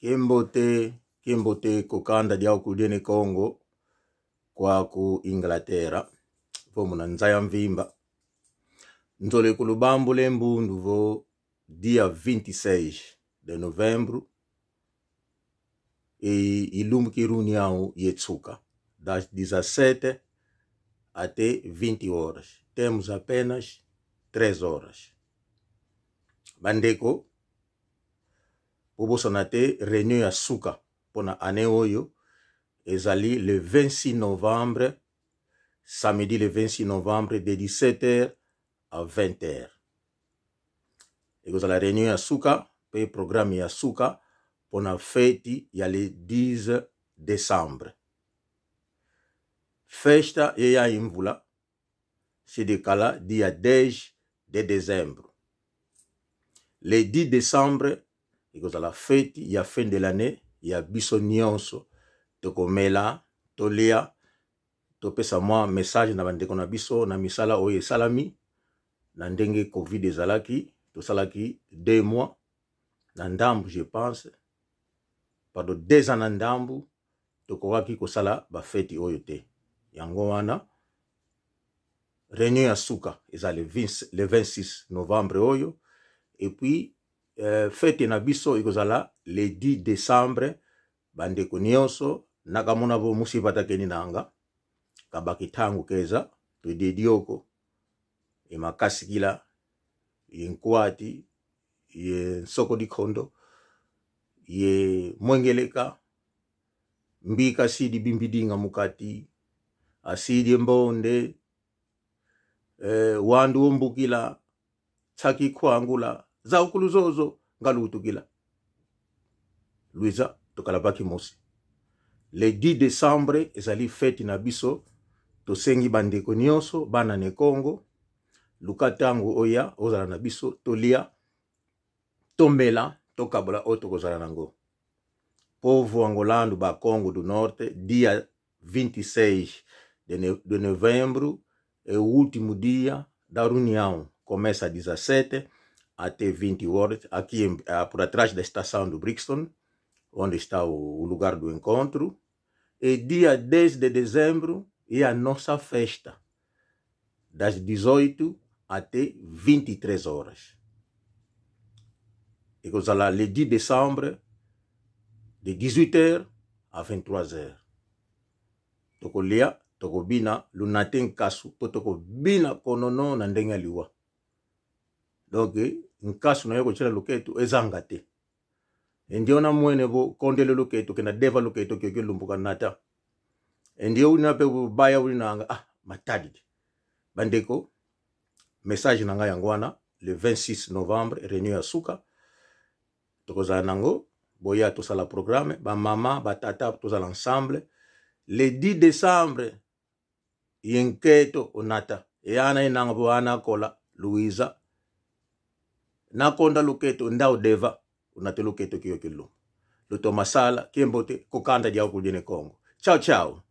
Kimbote, kimbote kokanda dia kudiene Congo kwa ku Inglaterra vo muna nzaya mvimba nzole ku lubambu le mbundu vo dia 26 de novembro e ilumbuki reunião yetsuka das 17 até 20 horas. Temos apenas 3 horas. Bandeko, bobosana te réunion ya suka mpona année oyo ezali le 26 novembre, samedi le 26 novembre de 17h à 20h. Ekozala réunion ya suka mpe programme ya suka mpona feti ya le 10 décembre. Festa ye imvula se decala dia 10 de dezembro. Le 10 décembre ekozala feti ya fin de l'année ya biso nyonso, tokomela, tolia, topesa mwa message na bandeko na biso na misala oyo esalami na ndenge Covid ezalaki. Tosalaki 2 mois na ndambu, je pense, pardon, 2 ans na ndambu, tokokaki kosala bafeti oyo te. Yango wana réunion ya suka eza le 20, le 26 novembre oyo, et puis fete na biso ekozala le 10 décembre. Bandeko nyonso nakamona bo musipatakeni nanga kabaki ntango keza todedioko emakasikila ye nkwati ye nsoko dikondo ye mwengeleka mbika sidi bimbidinga mukati asidi mbonde wandu ombukila tsaki kwangula zaukulu zozo ngalutukila Luiza tokalabaki mosi. Le 10 décembre ezali fete na biso. Tosengi bandeko nyonso bana ne Congo, luka ntango oya ozala na biso, tolia, tomela, tokabola oyo tokozala nango. Povo angolano ba Congo do Norte, dia 26 de novembro é o último dia da reunião. Começa às 17 até 20 horas, aqui por atrás da estação do Brixton, onde está o lugar do encontro. E dia 10 de dezembro é a nossa festa, das 18 até 23 horas. E kozala le 10 décembre, de 18h à 23h. Tokolia, tokobina, lunate nkasu, po tokobina konono na ndenge ya liwa. Donc, nkasu na yo kotiela loketo ezanga te. Ndio na mwene bo kondele loketo kena deva loketo keke lumbuka nata. Ndio una pe baya una matadi. Bandeko, message na ngai yango wana le 26 novembre réunion ya suka tokozala nango, boya tosala programme, ba mama ba tata tozala ensemble le 10 décembre. Yenketo onata eyana inanga bo ana kola Louisa nakonda loketo ndao deva onate loketo kiyo kilo luto masala kiembote kokanda dia kudine Congo. Ciao ciao.